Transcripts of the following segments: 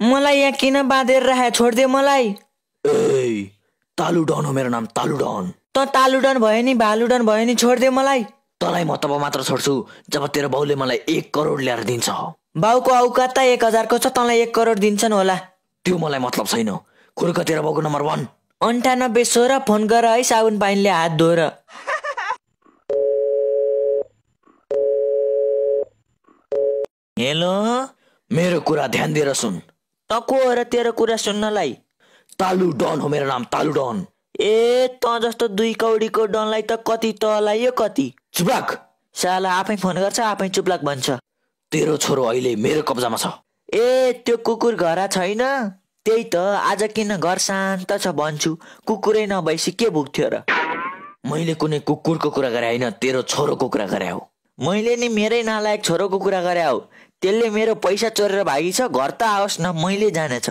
मलाई यहाँ किन बाँधेर राखे? छोडिदे मलाई। ए तालु डन हो मेरो नाम, तालु डन। त तालुडन भयो नि, भालुडन भयो नि, छोडिदे मलाई। तँलाई म तब मात्र छोड्छु जब तेरो बाउले मलाई 1 करोड ल्याएर दिन्छ। बाउको औकात त 1000 को छ, तँलाई 1 करोड दिन्छन् होला। त्यो मलाई मतलब छैन। खुर्क तेरो बाउको नम्बर 1। 98 16 फोन गर है, साबुन पानीले हात धोएर। हेलो, मेरो कुरा ध्यान दिएर सुन। त को हो र तेरो कुरा सुन्नलाई? तालु डन हो मेरो नाम, तालु डन। ए त जस्तो 2 कौडीको डनलाई त कति तलाई यो कति? चुपलाक। साला आफै फोन गर्छ, आफै चुपलाक भन्छ। तेरो छोरो अहिले मेरो कब्जामा छ। ए त्यो कुकुर घरा छैन? त्यही त आज किन घर शान्त छ भन्छु। कुकुरै नभएसी के भुक्थ्यो र? मैले कुनै कुकुरको कुरा गरे होइन, तेरो छोरोको कुरा गरे हो। मैले नि मेरै नालायक छोरोको कुरा गरे हो। त्यसले मेरो पैसा चोरेर भागी छ। घर त आओस् न, मैले जानेछ।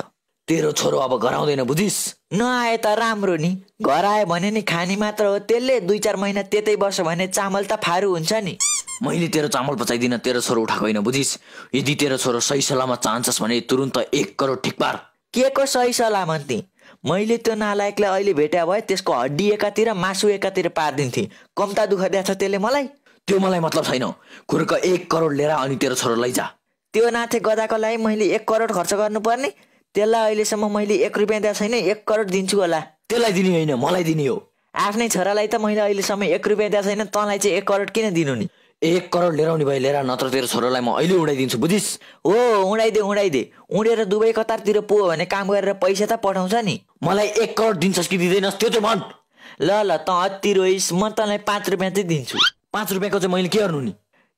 तेरो छोरो अब घर आउँदैन, बुझिस? नआए त राम्रो नि। घर आयो भने नि खानी मात्र हो। त्यसले 2-4 महिना त्यतै बस्यो भने चामल त फारू हुन्छ नि। मैले तेरो चामल पचाइदिन, तेरो छोरो उठाएको होइन, बुझिस? यदि तेरो छोरो सही सलामत चाहन्छस् भने तुरुन्त 1 करोड ठिक पार। के को सही सलामत नि? मैले त्यो नालायकलाई अहिले भेट्या भए त्यसको हड्डी एकातिर मासु एकातिर पारिदिन्थे। कम्ता दुःख दिएछ त्यसले मलाई। त्यो मलाई मतलब छैन। खुर्क 1 करोड लिएर अनि तेरो छोरो लैजा। त्यो नाथे गदाको लागि मैले 1 करोड खर्च गर्नुपर्ने? त्यसलाई अहिलेसम्म मैले 1 रुपियाँ दिएको छैन। 1 करोड दिन्छु होला। त्यसलाई दिने होइन, मलाई दिने हो। आफ्नै छोरालाई त मैले अहिलेसम्म 1 रुपियाँ दिएको छैन, तँलाई चाहिँ 1 करोड किन दिनु नि? 1 करोड लिएर आउने भए लिएर, नत्र तेरो छोरोलाई म अहिले उडाइदिन्छु, बुझिस? हो उडाइदे उडाइदे। उडेर दुबई कतारतिर पुग्यो भने काम गरेर पैसा त पठाउँछ नि। मलाई 1 करोड दिन्छस् कि दिँदैनस् त्यो चाहिँ भन। ल त अति रोइस, म तँलाई 5 रुपियाँ चाहिँ दिन्छु। 5 रुपियाँको चाहिँ मैले के गर्नु नि?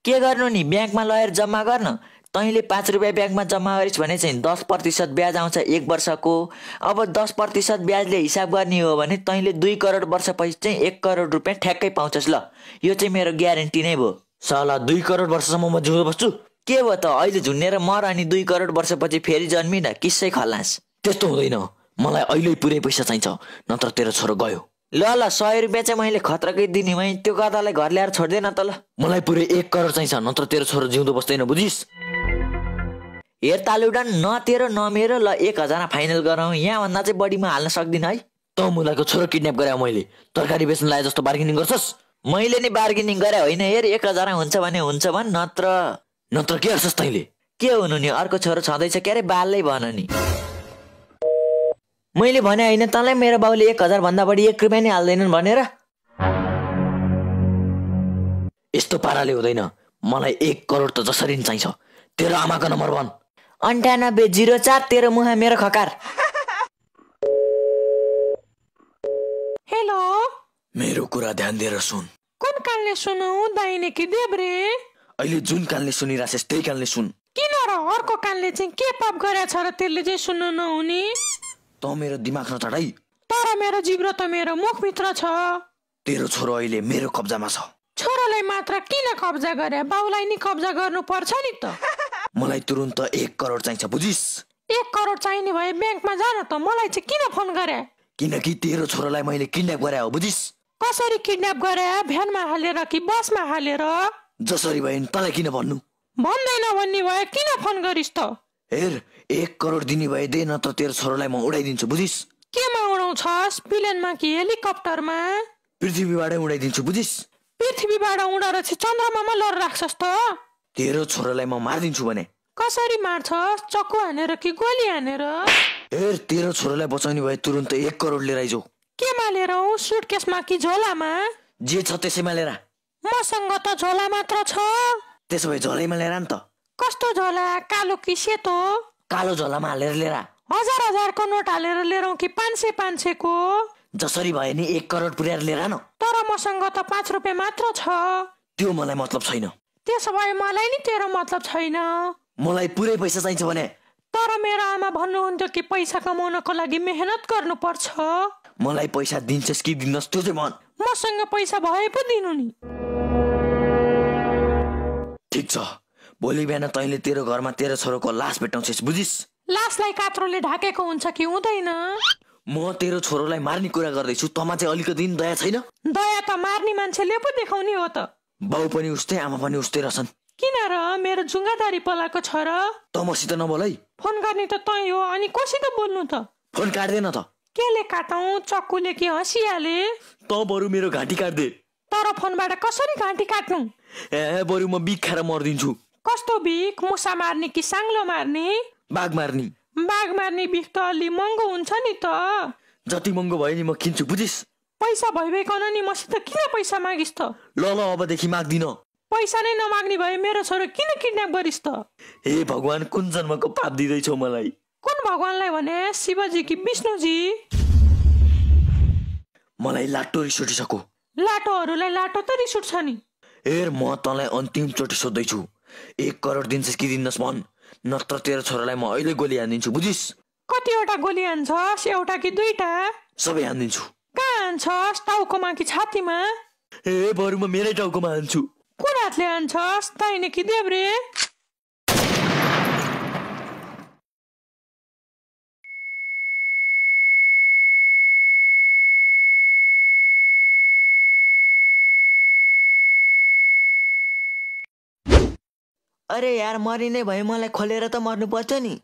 के गर्नु नि? ब्याङ्कमा लगेर जम्मा गर्न। तैँले 5 रुपियाँ ब्याङ्कमा जम्मा गरिस् भने चाहिँ 10% ब्याज आउँछ 1 वर्षको। अब 10% ब्याजले हिसाब गर्ने हो भने तैँले 2 करोड वर्षपछि चाहिँ 1 करोड रुपियाँ ठ्याक्कै पाउँछस्। ल यो चाहिँ मेरो ग्यारेन्टी नै भयो। साला 2 करोड वर्षसम्म म जिउँदो बस्छु? के भयो त? अहिले झुन्नेर मर अनि 2 करोड वर्षपछि फेरि जन्मिन, किस्सै खलास। त्यस्तो हुँदैन। मलाई अहिले पुरै पैसा चाहिन्छ, नत्र तेरो छोरो गयो। ल 100 रुपियाँ चाहिँ मैले खतराकै दिने भएँ। त्यो गदालाई घर ल्याएर छोड्दैन त। ल मलाई पुरै 1 करोड चाहिन्छ, नत्र तेरो छोरो जिउँदो बस्दैन, बुझिस? हेर तालुडन, न तेरो न मेरो। ल 1000 फाइनल गरौँ। यहाँभन्दा चाहिँ बढी म हाल्न सक्दिनँ है। त मुलाको छोरो किडन्याप गरे मैले। तरकारी बेच्न लाए जस्तो बार्गेनिङ गर्छस्? मैले नि बार्गेनिङ गरे होइन। हेर 1000 हुन्छ भने हुन्छ भन्, नत्र के गर्छस् तैँले? के हुनु नि? अर्को छोरो छँदैछ के अरे, बाललै भन नि। मैले भने होइन तँलाई मेरो बाउले 1000 भन्दा बढी 1 रुपियाँ नि हाल्दैनन् भनेर? यस्तो पाराले हुँदैन। मलाई 1 करोड त जसरी नि चाहिन्छ। तेरो आमाको नम्बर भन। 98 04 तेरो मुहा मेरो खकार। हेलो, मेरो कुरा ध्यान दिएर सुन। कुन कानले सुनौ? दाहिने कि देब्रे? अहिले जुन कानले सुनिरहेछस् त्यही कानले सुन। किन र अर्को कानले चाहिँ के पाप गरेछ र त्यसले चाहिँ सुन्नु नहुने? त मेरो दिमाग नचढाइ। तर मेरो जिब्रो त मेरो मुखभित्र छ। तेरो छोरो अहिले मेरो कब्जामा छ। छोरालाई मात्र किन कब्जा गरे? बाउलाई नि कब्जा गर्नु पर्छ नि त। मलाई तुरुन्त 1 करोड चाहिन्छ, बुझिस? 1 करोड चाहिने भए ब्याङ्कमा जान त। मलाई चाहिँ किन फोन गरे? किनकि तेरो छोरोलाई मैले किडन्याप गरे हो, बुझिस? कसरी किडन्याप गरे? भ्यानमा हालेर कि बसमा हालेर? जसरी भए नि तँलाई किन भन्नु? भन्दैन भन्ने भए किन फोन गरिस् त? हेर 1 करोड दिने भए दे, नत्र तेरो छोरोलाई म उडाइदिन्छु, बुझिस? केमा उडाउँछस्? प्लेनमा कि हेलिकप्टरमा? पृथ्वीबाटै उडाइदिन्छु, बुझिस? पृथ्वीबाट उडाएर चाहिँ चन्द्रमामा लर राख्छस् त? तेरो छोरोलाई म मारिदिन्छु भने। कसरी मार्छस्? चक्कु हानेर कि गोली हानेर? हेर तेरो छोरोलाई बचाउने भए तुरुन्त 1 करोड लिएर आइजौ। केमा लिएर आऊ? सुटकेसमा कि झोलामा? जे छ त्यसैमा लिएर। मसँग त झोला मात्र छ। त्यसो भए झोलैमा लिएर आन त। कस्तो झोला? कालो कि सेतो? कालो झोलामा हालेर लिएर। 1000 को नोट हालेर लिएर आऊ कि 500 को? जसरी भए नि 1 करोड पुर्याएर लिएर आन। तर मसँग त 5 रुपियाँ मात्र छ। त्यो मलाई मतलब छैन। त्यसो भए मलाई नि तेरो मतलब छैन। मलाई पुरै पैसा चाहिन्छ भने। तर मेरो आमा भन्नुहुन्थ्यो कि पैसा कमाउनको लागि मेहनत गर्नुपर्छ। मलाई पैसा दिन्छस् कि दिन्नस् त्यो चाहिँ भन। मसँग पैसा भए पो दिनु नि। ठिक छ, भोलि बिहान तैँले तेरो घरमा तेरो छोरोको लास भेटाउँछस्, बुझिस? लासलाई कात्रोले ढाकेको हुन्छ कि हुँदैन? म तेरो छोरोलाई मार्ने कुरा गर्दैछु, तँमा चाहिँ अलिकति दया छैन? दया त मार्ने मान्छेले पो देखाउने हो त। बाउ पनि उस्तै, आमा पनि उस्तै रहेछन्। किन र मेरो जुङ्गादारी पलाएको छ र? त मसित नबोल है। फोन गर्ने त तै हो, अनि कसित बोल्नु त? फोन काट्दैन त। केले काटौँ? चक्कुले कि हँसिहाले? त बरु मेरो घाँटी काट्दे। तर फोनबाट कसरी घाँटी काट्नु? बरु म बिख खाएर मर्दिन्छु। कस्तो बिख? मुसा मार्ने कि साङ्लो मार्ने? बाघ मार्नी। बाघ मार्ने बिख त अलि महँगो हुन्छ नि त। जति महँगो भयो नि म किन्छु, बुझिस? पैसा भइकन नि मसित किन पैसा मागिस् त? ल अबदेखि माग्दिन। पैसा नै नमाग्ने भए मेरो छोरो किन किडन्याप गरिस् त? हे भगवान, कुन जन्मको पाप दिँदैछौ मलाई? कुन भगवानलाई भने? शिवजी कि विष्णुजी? मलाई लाटो रिस उठिसक्यो। लाटोहरूलाई लाटो त रिस उठ्छ नि। हेर, म तँलाई अन्तिम चोटि सोध्दैछु, 1 करोड दिन्छस् कि दिन्नस् भन्, नत्र तेरो छोरालाई म अहिले गोली हानिदिन्छु, बुझिस? कतिवटा गोली हान्छस्? एउटा कि दुईटा? सबै हानिदिन्छु। कहाँ हान्छस्? टाउकोमा कि छातीमा? बरु म मेरै टाउकोमा हान्छु। कुन हातले हान्छस्? दाहिने कि देब्रे? अरे यार, मरिने भए मलाई खोलेर त मर्नु पर्छ नि।